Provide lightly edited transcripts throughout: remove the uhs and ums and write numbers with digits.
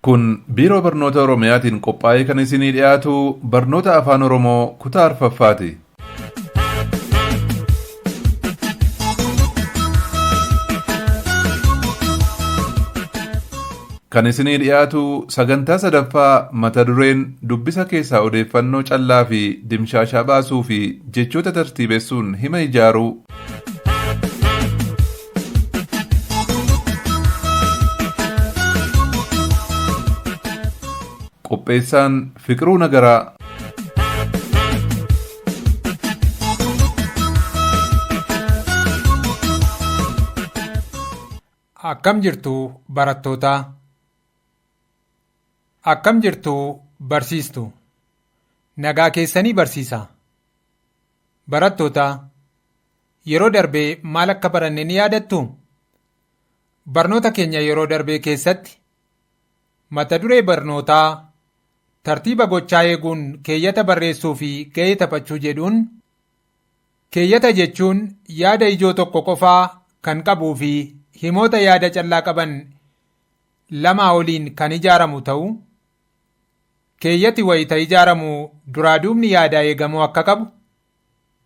Kun Biiroo Barnoota Oromiyaatiin qophaa'ee kan isinii dhiyaatu barnoota Afaan Oromoo kutaa arfaffaati. Kan isinii dhiyaatu sagantaa sadaffaa mata dureen dubbisa keessaa odeeffannoo callaa fi dimshaashaa baasuu fi jechoota tartiibessuun hima ijaaruu. Qopheessaan Fiqiruu Nagaraa. Akkam jirtu barattootaa? Akkam jirtu barsiistu? Nagaa keessanii barsiisaa. Barattootaa, yeroo darbee maal akka baranne ni yaadattu? Barnoota keenya yeroo darbee keessatti mata duree barnootaa tartiiba gochaa eeguun keeyyata barreessuu fi ga'ee taphachuu jedhuun keeyyata jechuun yaada ijoo tokko qofaa kan qabuu fi himoota yaada callaa qaban lamaa oliin kan ijaaramu ta'uu keeyyati wayita ijaaramu duraa duubni yaadaa eegamuu akka qabu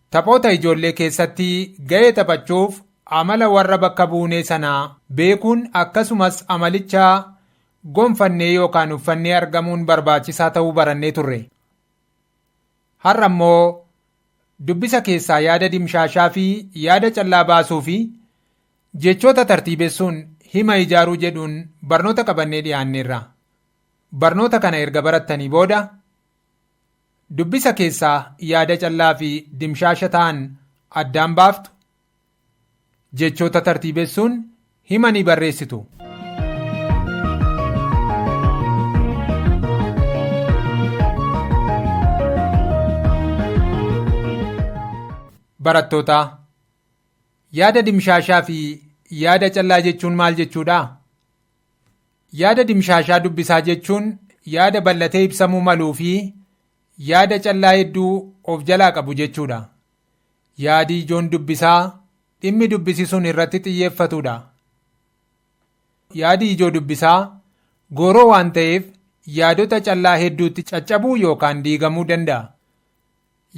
taphoota ijoollee keessatti ga'ee taphachuuf amala warra bakka buunee sanaa beekuun akkasumas amalicha gonfannee yookaan uffannee argamuun barbaachisaa ta'uu barannee turre. Har'a immoo dubbisa keessaa yaada dimshaashaa fi yaada callaa baasuu fi jechoota tartiibessuun hima ijaaruu jedhuun barnoota qabannee dhiyaanneerra. Barnoota kana erga barattanii booda dubbisa keessaa yaada callaa fi dimshaasha ta'an addaan baaftu jechoota tartiibessuun hima ni barreessitu. Barattootaa, yaada dimshaashaa fi yaada callaa jechuun maal jechuudha? Yaada dimshaashaa dubbisaa jechuun yaada bal'atee ibsamuu maluu fi yaada callaa hedduu of jalaa qabu jechuudha. Yaadi ijoon dubbisaa dhimmi dubbisi sun irratti xiyyeeffatudha. Yaadi ijoo dubbisaa gooroo waan ta'eef yaadota callaa hedduutti caccabuu yookaan diigamuu danda'a.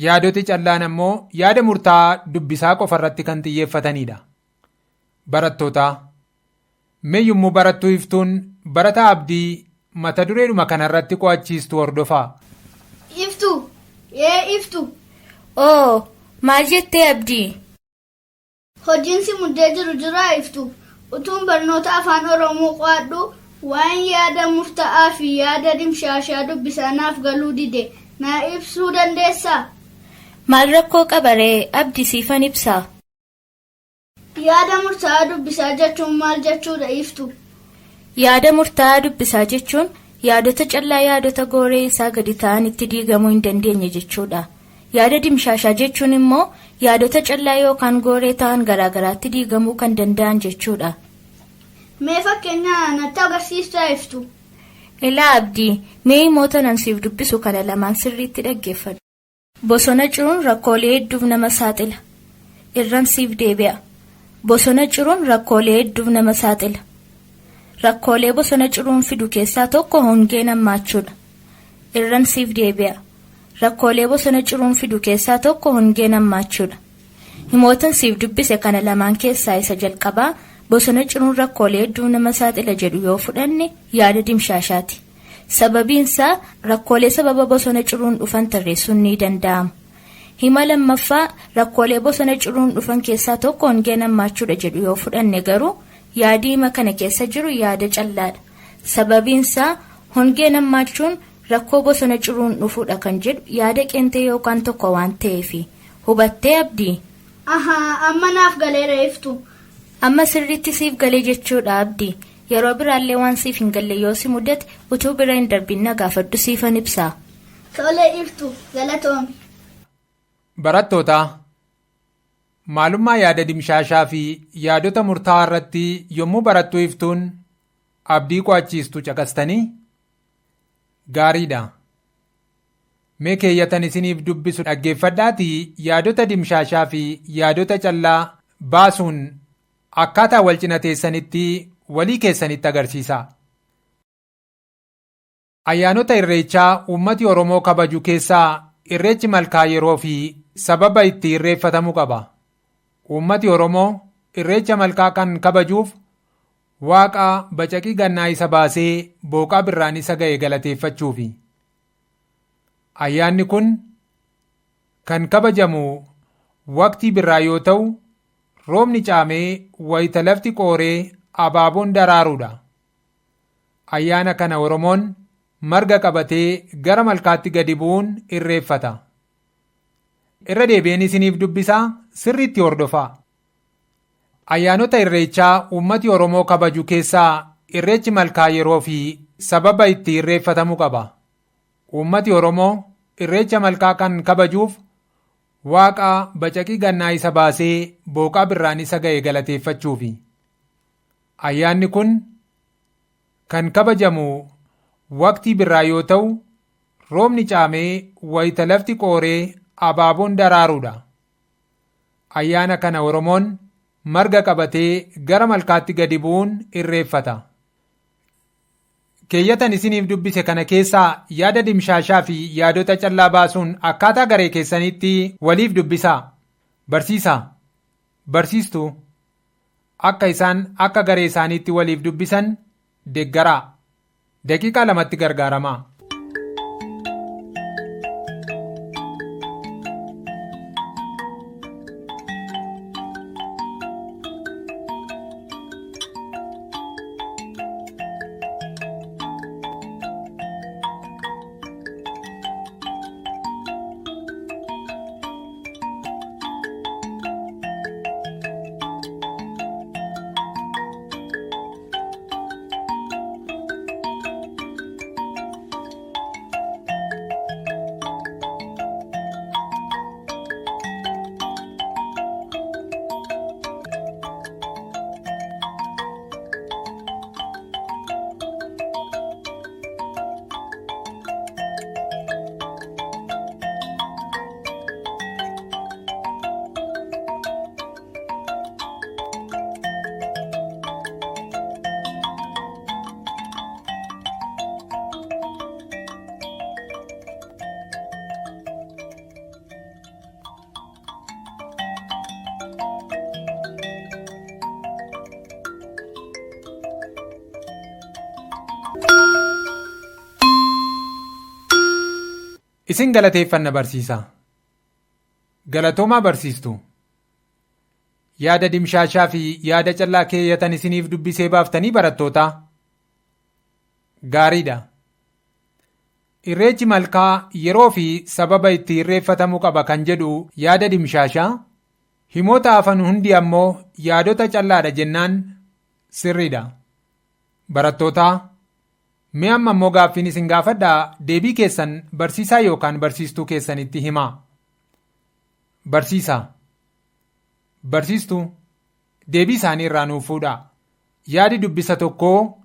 Yaadoti callaan ammoo yaada murtaa'aa dubbisaa qofarratti kan xiyyeeffatanidha. Barattootaa, mee yommuu barattuu Iftuun barataa Abdii mata dureedhuma kanarratti qo'achiistu hordofaa. Iftuu! Ee Iftu! Oo, maal jettee Abdii? Hojiin si muddee jiru jiraa Iftu? Utuun barnoota Afaan Oromoo qo'adhu waan yaada murtaa'aa fi yaada dimshaashaa dubbisaa naaf galuu dide. Naa ibsuu dandeessaa? Maal rakkoo qaba ree Abdi siifan ibsaa. Yaada murtaa'aa dubbisaa jechuun maal jechuudha Iftu? Yaada murtaa'aa dubbisaa jechuun yaadota callaa yaadota gooree isaa gadi ta'anitti diigamuu hin dandeenye jechuudha. Yaada dimshaashaa jechuun immoo yaadota callaa yookaan gooree ta'an garaagaraatti diigamuu kan danda'an jechuudha. Mee fakkeenya natti agarsiistaa Iftu? Ilaa Abdii, mee himoota nan siif dubbisu kana lamaan sirriitti dhaggeeffadhu. Bosona ciruun rakkoolee hedduuf nama saaxila. Irran siif deebi'a. Bosona ciruun rakkoolee hedduuf nama saaxila. Rakkoolee bosona ciruun fidu keessaa tokko hongeen hammaachuudha. Irran siif deebi'a. Rakkoolee bosona ciruun fidu keessaa tokko hongeen hammaachuudha. Himootan siif dubbise kana lamaan keessaa isa jalqabaa bosona ciruun rakkoolee hedduuf nama saaxila jedhu yoo fudhanne yaada dimshaashaati. Sababiinsaa rakkoolee sababa bosona ciruun dhufan tarreessuun ni danda'ama. Hima lammaffaa rakkoolee bosona ciruun dhufan keessaa tokko hongeen hammaachuudha jedhu yoo fudhanne garuu yaadi hima kana keessa jiru yaada callaadha. Sababiinsaa hongeen hammaachuun rakkoo bosona ciruun dhufuudha kan jedhu yaada qeentee yookaan tokko waan ta'eefi. Hubattee Abdii? Ahaa, amma naaf galeera Iftu. Amma sirriitti siif galee jechuudha Abdii. Yeroo biraallee waan siif hin galle yoo si mudate utuu bira hin darbin na gaafadhu siifan ibsaa. Tole Iftu, galatoomi. Barattootaa, maalummaa yaada dimshaashaa fi yaadota murtaa'aa irratti yommuu barattuu Iftuun Abdii qo'achiistu caqastanii? Gaariidha. Mee keeyyatan isiniif dubbisu dhaggeeffadhaatii yaadota dimshaashaa fi yaadota callaa baasuun akkaataa wal cina teessanitti walii keessanitti agarsiisaa. Ayyaanota Irreechaa uummati Oromoo kabaju keessaa Irreechi malkaa yeroo fi sababa itti irreeffatamu qaba. Uummati Oromoo Irreecha malkaa kan kabajuuf Waaqa bacaqii gannaa isa baasee booqaa birraan isa ga'e galateeffachuufi. Ayyaanni kun kan kabajamu waqtii birraa yoo ta'u, roobni caamee wayita lafti qooree abaaboon daraaruudha. Ayyaana kana Oromoon marga qabatee gara malkaatti gadi bu'uun irreeffata. Irra deebi'een isiniif dubbisaa, sirriitti hordofaa. Ayyaanota Irreechaa uummati Oromoo kabaju keessaa Irreechi malkaa yeroo fi sababa itti irreeffatamu qaba. Uummati Oromoo Irreecha malkaa kan kabajuuf Waaqa bacaqii gannaa isa baasee booqaa birraan isa ga'e galateeffachuufi. Ayyaanni kun kan kabajamu waqtii birraa yoo ta'u, roobni caamee wayita lafti qooree abaaboon daraaruudha. Ayyaana kana Oromoon marga qabatee gara malkaatti gadi bu'uun irreeffata. Keeyyatan isiniif dubbise kana keessaa yaada dimshaashaa fi yaadota callaa baasuun akkaataa garee keessanitti waliif dubbisaa. Barsiisaa. Barsiistuu. Akka isaan akka garee isaaniitti waliif dubbisan deeggaraa. Daqiiqaa 2tti gargaaramaa. Isin galateeffanna barsiisaa. Galatoomaa barsiistu. Yaada dimshaashaa fi yaada callaa keeyyatan isiniif dubbisee baaftanii barattootaa. Gaariidha. Irreechi malkaa yeroo fi sababa itti irreeffatamu qaba kan jedhu yaada dimshaashaa, himoota hafan hundi ammoo yaadota callaadha jennaan sirriidha. Barattootaa, mee amma immoo gaaffiin isin gaafadhaa, deebii keessan barsiisaa yookaan barsiistuu keessanitti himaa. Barsiisaa. Barsiistuu, deebii isaanii irraa nuuf fuudhaa. Yaadi dubbisa tokkoo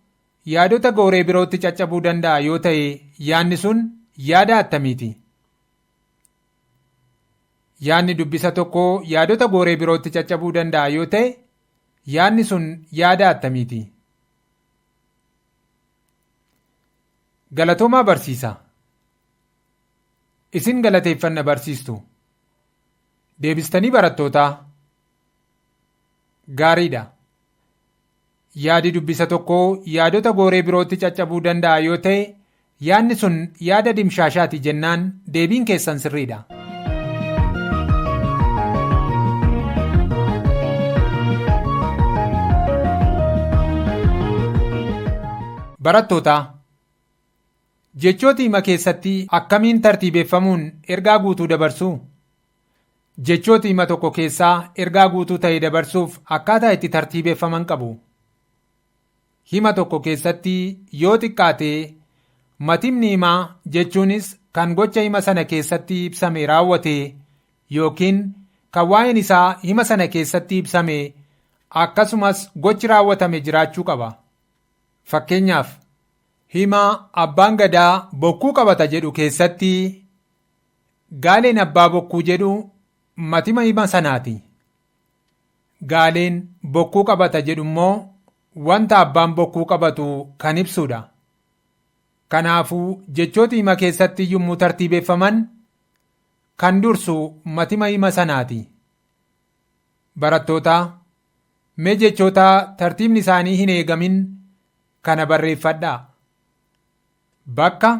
yaadota gooree birootti caccabuu danda'a yoo ta'e yaadni sun yaada attamiiti? Yaadni dubbisa tokkoo yaadota gooree birootti caccabuu danda'a yoo ta'e yaadni sun yaada attamiiti? Galatoomaa barsiisaa. Isin galateeffanna barsiistu. Deebistanii barattootaa. Gaariidha. Yaadi dubbisa tokkoo yaadota gooree birootti caccabuu danda'a yoo ta'e yaadni sun yaada dimshaashaati jennaan deebiin keessan sirriidha. Barattootaa, jechoota hima keessatti akkamiin tartiibeffamuun ergaa guutuu dabarsu? Jechoota hima tokko keessaa ergaa guutuu ta'e dabarsuuf akkaataa itti tartiibeffaman qabu. Hima tokko keessatti yoo xiqqaate matimni himaa jechuunis kan gocha hima sana keessatti ibsame raawwate yookiin kan waa'een isaa hima sana keessatti ibsame akkasumas gochi raawwatame jiraachuu qaba. Fakkeenyaaf, hima abbaan gadaa bokkuu qabata jedhu keessatti gaaleen abbaa bokkuu jedhu matima hima sanaati. Gaaleen bokkuu qabata jedhu immoo wanta abbaan bokkuu qabatu kan ibsudha. Kanaafuu jechooti hima keessatti yommuu tartiibeffaman kan dursu matima hima sanaati. Barattoota, mee jechoota tartiibni isaanii hin eegamin kana barreeffadhaa. Bakka,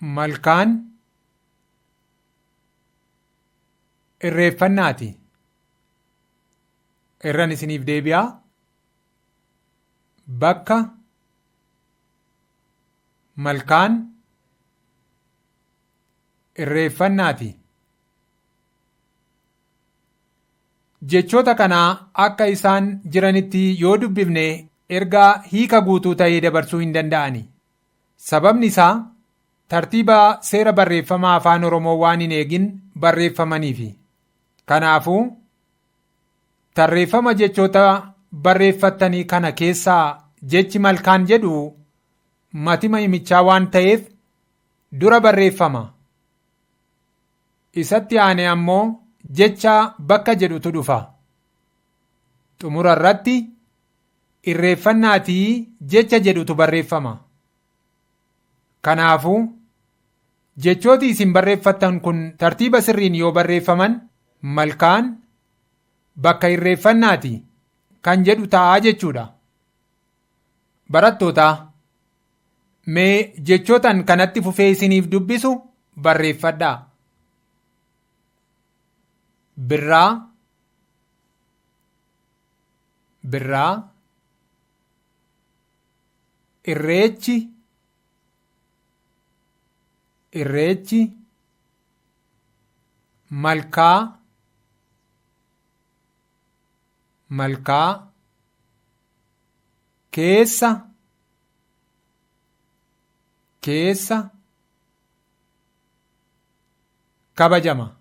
malkaan, irreeffannaati. Irran isiniif deebi'aa. Bakka, malkaan, irreeffannaati. Jechoota kanaa akka isaan jiranitti yoo dubbifne ergaa hiika guutuu ta'ee dabarsuu hin danda'ani. Sababni isaa tartiiba seera barreeffama afaan Oromoo waan hin eegin barreeffamaniifi. Kanaafuu tarreeffama jechoota barreeffattanii kana keessaa jechi malkaan jedhu matima himichaa waan ta'eef dura barreeffama. Isatti aane ammoo jecha bakka jedhutu dhufa. Xumura irratti irreeffannaatii jecha jedhutu barreeffama. Kanaafuu jechooti isin barreeffattan kun tartiiba sirriin yoo barreeffaman malkaan bakka irreeffannaati kan jedhu ta'aa jechuudha. Barattoota, mee jechootan kanatti fufee isiniif dubbisu barreeffadhaa. Birraa, birraa, irreechi, irreechi, malkaa, malkaa, keessa, keessa, kabajama,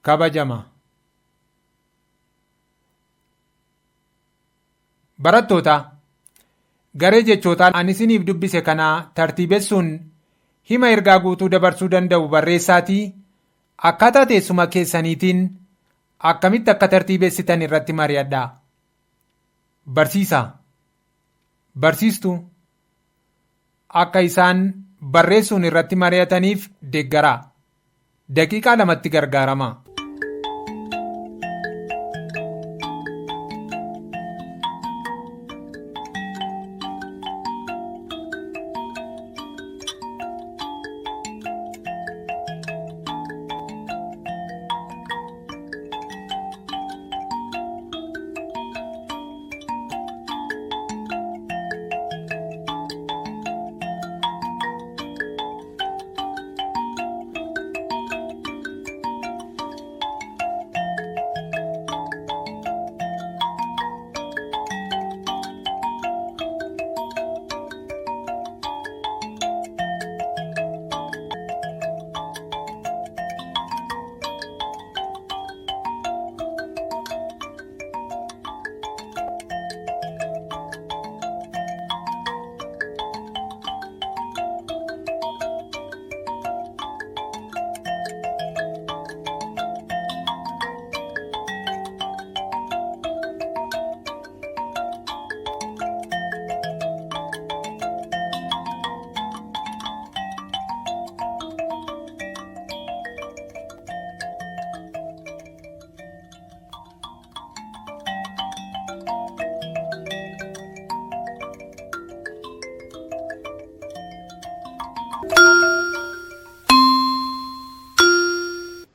kabajama. Barattoota, garee jechootaa ani isiniif dubbise kana tartiibessuun hima ergaa guutuu dabarsuu danda'u barreessaatii akkaataa teessuma keessaniitiin akkamitti akka tartiibessitan irratti mari'adhaa. Barsiisaa, barsiistuu, akka isaan barreessuun irratti mari'ataniif deeggaraa. Daqiiqaa 2tti gargaaramaa.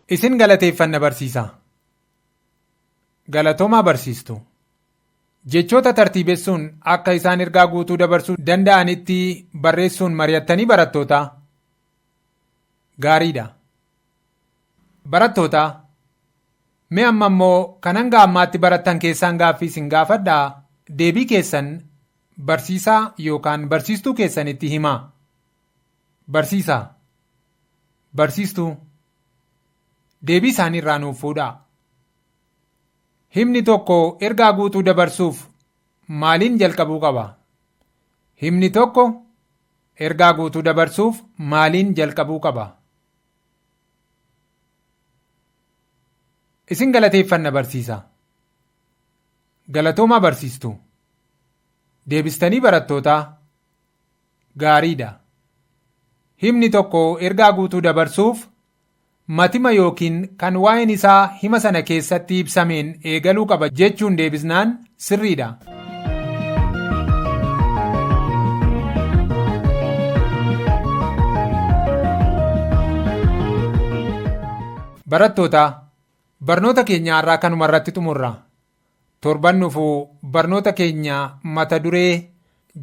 Isin galateeffanna barsiisaa. Galatoomaa barsiistu. Jechoota tartiibessuun akka isaan ergaa guutuu dabarsuu danda'anitti barreessuun mari'attanii barattoota. Gaariidha. Barattoota, mee amma immoo kan hanga ammaatti barattan keessaan gaaffii isin gaafadhaa deebii keessan barsiisaa yookaan barsiistuu keessanitti himaa. Barsiisaa, barsiistuu, deebii isaanii irraa nuuf fuudhaa. Himni tokko ergaa guutuu dabarsuuf maaliin jalqabuu qaba? Himni tokko ergaa guutuu dabarsuuf maaliin jalqabuu qaba? Isin galateeffanna barsiisaa. Galatoomaa barsiistu. Deebistanii barattootaa gaariidha. Himni tokko ergaa guutuu dabarsuuf matima yookiin kan waa'een isaa hima sana keessatti ibsameen eegaluu qaba jechuun deebisnaan sirriidha. Barattoota barnoota keenya har'aa kanuma irratti xumurra. Torban dhufu barnoota keenya mata duree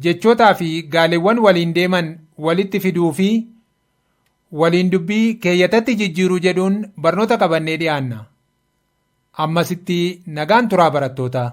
jechootaa fi gaaleewwan waliin deeman walitti fiduu fi waliin dubbii keeyyatatti jijjiiruu jedhuun barnoota qabannee dhiyaanna. Ammasitti nagaan turaa barattoota.